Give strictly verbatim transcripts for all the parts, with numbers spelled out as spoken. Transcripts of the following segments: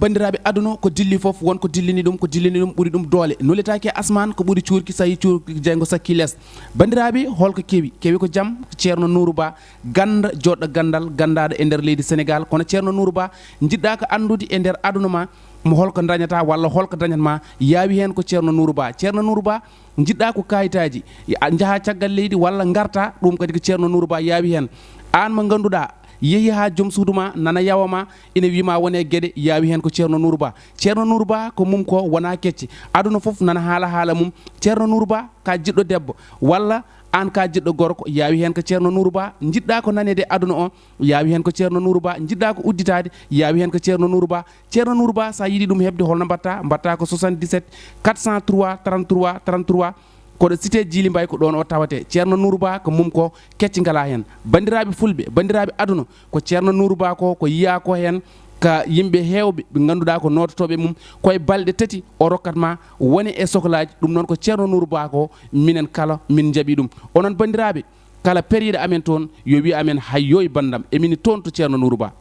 Banndiraaɓe, aduna ko dilli fof, won ko dillini ɗum, ko dillini ɗum ɓuri ɗum doole. Nuletaake e asmaan, ko ɓuri cuurki, so yii cuurki jeyngo sakkii lees. Banndiraaɓe, holko kewi? Kewi ko jam, ko Ceerno Nuuru Ba, gannda, joɗɗo ganndal, ganndaaɗo e nder leydi Senegaal. Kono Ceerno Nuuru Ba, njiɗɗaa ko anndude e nder aduna ma, mo holko dañata walla holko dañat ma, yaawi heen ko Ceerno Nuuru Ba. Ceerno Nuuru Ba, njiɗɗaa ko kayitaaji, a njaha caggal leydi walla ngarta, ɗum kadi ko Ceerno Nuuru Ba yaawi heen. Aan mo ngannduɗaa, yehi haa joom suudu ma nana yawa ma, ina wii ma wone geɗe, yaawi heen ko Ceerno Nuuru Ba. Ceerno Nuuru Ba ko mum ko wona kecce. Aduna fof nana haala haala mum. Ceerno Nuuru Ba ka jiɗɗo debbo, walla aan ka jiɗɗo gorko, yaawi heen ko Ceerno Nuuru Ba. Njiɗɗaa ko naneede aduna o, yaawi heen ko Ceerno Nuuru Ba. Njiɗɗaa ko udditaade, yaawi heen ko Ceerno Nuuru Ba. Ceerno Nuuru Ba, so a yiɗi ɗum heɓde, holno mbaɗta? Mbaɗta ko soixante-dix-sept quatre cent trois trente-trois trente-trois. Koɗo cité Djily Mbaye, ko ɗoon o tawate. Ceerno Nuuru Ba ko mum ko kecci ngalaa heen. Banndiraaɓe fulɓe, banndiraaɓe aduna, ko Ceerno Nuuru Ba ko, ko yiyaa ko heen ka yimɓe heewɓe ɓe ngannduɗaa ko noototooɓe mum, ko e balɗe tati o rokkat ma wone e soklaaji. Ɗum noon ko Ceerno Nuuru Ba ko, minen kala min njaɓi ɗum. Onon banndiraaɓe, kala periiɗo amen toon, yo wiy amen, "Hayyooy banndam, emin toon to Ceerno Nuuru Ba."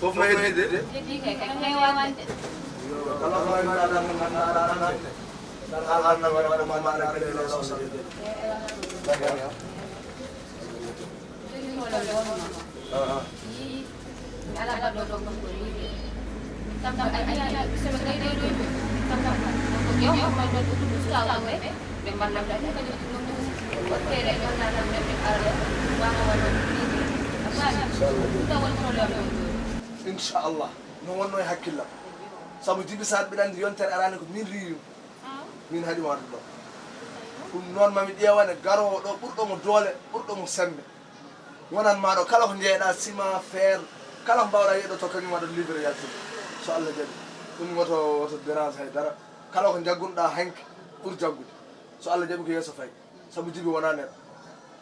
Fof no heddi de. Inchallah, no wonno e hakkillam. Sabu Jibi Saar, mbiɗa anndi yontere arani ko min riiwi. Min haɗi waɗde ɗo. Ɗum noon, mami ƴeewane garoowo ɗo ɓurɗo mo doole, ɓurɗo mo semmbe. Wonan maa ɗo kala ko njeeyɗaa, ciment, fer, kala ko mbaawɗaa yeɗɗo to kañum waɗa livre yaltin. So Allah jaɓi. Ɗum woto, woto dérange hay dara. Kala ko njaggunɗaa hanki ɓur jaggude. So Allah jaɓi ko yeeso fay. Sabu Jibi wonaa neɗɗo.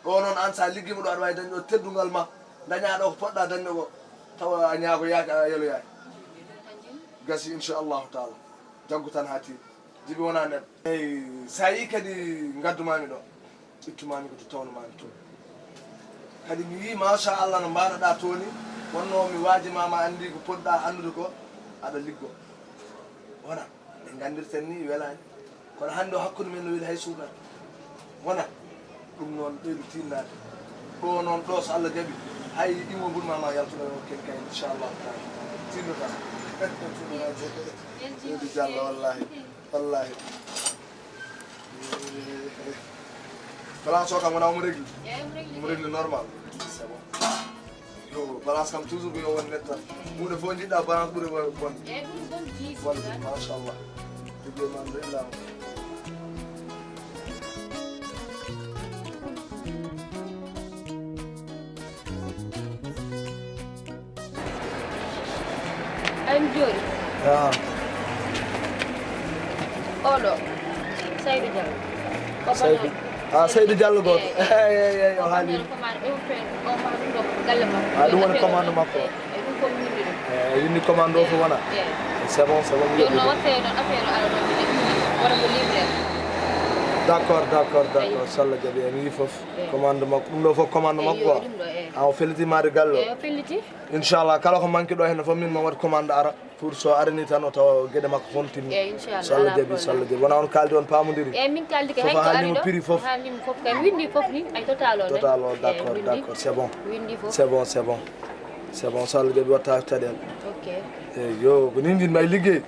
Ɗo noon aan so a liggiima ɗo aɗa waawi dañde ɗo teddungal ma. Dañaa ɗo ko poɗɗaa dañde ko. Tawa a ñaagoyaaki, a yeloyaaki. Gasi inchallahu taala. Jaggu tan haa tiiɗi. Jibi wonaa neɗɗo. Eyi, so a yii kadi ngaddumaami ɗo, ittumaami ko to tawnumaami to. Kadi mi yii, machallah, no mbaɗaɗaa to ni, wonno mi waajimaama, anndi ko poɗɗaa anndude ko, aɗa liggo. Wona, ɓe nganndirten ni welaani. Kono hannde o hakkunde men no weli hay suukara. Wona, ɗum noon ɓeydu tinnaade. Ɗo noon ɗo, so Allah jaɓi, hay immoblement ma yaltuno o ken kay, inchallahu taala. Tinno tan. Seydi Diallo, wallahi. Wallahi. Balance o kam wona omo régler? Eyi, omo régler. Omo régler normal. C'est bon. Yo, balance kam toujours ko yo won net tan. Ɓuuɗe fof jiɗɗa balance ɓuuɗe won. Eyi, ɓuuɗe fof jiɗi. Wonde, machallah. Ligguey ma no régler. Ay, mi jooɗi. Ah. Oɗo, Saydu Diallo. Ko Saydu. Bana-, ah, Saydu Diallo gooto. Eyi. Eyi, eyi, eyi, o haali. Commande, commande, ɗum ko, o ma ɗum ɗo ko galle makko. Ah, ɗum woni commande makko. Eyi, eyi, ɗum ko mi winndi ɗum. Eyi, winndi commande o fof wona? Eyi. C'est bon, c'est bon, mi yoɓi ɗum. Jooni no waɗte ɗon affaire o ara ɗo, mi ɗaɓɓi, wona mo livrer. D'accord, d'accord, d'accord. Eyi. So Allah jaɓi, en yii fof. Eyi. Commande makko, ɗum ɗo fof commande makko quoi. Eyi, yo ɗum ɗo, eyi. Ah, o felliti maade galle o. Eyi, o felliti. Inchallah, kala ko manque ɗo heen fof, min ma waɗ commande ara. Pour so arani tan o tawa geɗe makko fof no timmi. Eyi, inchallah, so Allah jaɓi, so Allah jaɓi. Wona on kaaldi, on paamodiri? Eyi, min kaaldike. Fof hay a haalnima prix fof? Haalnima fof kay. Mi winndi fof ni, ay total o. Total o, eyi, d'accord, winndi. D'accord, c'est bon. Winndi fof. C'est bon, c'est bon. C'est bon, so Allah jaɓi watta caɗeele. Ok. Eyi, yo, ko ni njiɗmi e ligguey.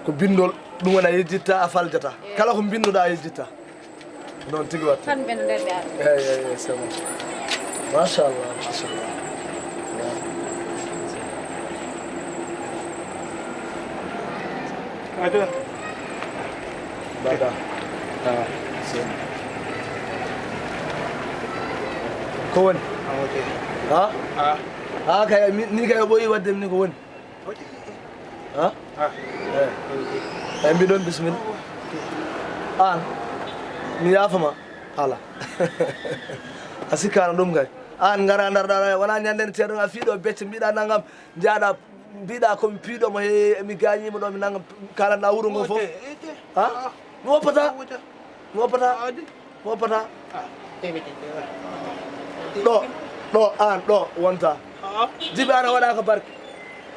Ko binndol, ɗum woni a yejjitta, a faljata. Eyi. Kala ko mbinnduɗa a yejjitta. Noon tigi waɗta. Tan ɓen nder ɓe ara. Eyi, eyi, eyi, c'est bon. Machallah, machallah. Aja. Mbaɗa. Ah, c'est bon. Ko woni? Ah, ok. Ha? Ah. Ha kay, mi, ni kay o ɓooyi waɗde mi ni ko woni. Ha? Eyi. Eyi, mbiɗon bisimilla. Aan, mi yaafama. Ala. A sikkaano ɗum kay. Aan ngara ndar ɗa, wona ñande nde ceerno a fiiɗo becce mbiɗa nangam, njaaɗa mbiɗa ko mi piiɗo mo he, mi gaañiima ɗo mi nangam, kalanɗa wuro ngo fof. Ha? Mi woppata. Mi woppata. Mo pata. Ɗo, ɗo, aan, ɗo, wonta. Jibi, aan a waɗaaka barke.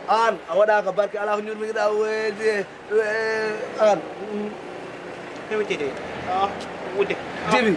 Aan, a waɗaaka barke, alaa ko ñuurmiɗa weeje, we-, aan. Mm. Hewtide. Ah, wude. Jibi.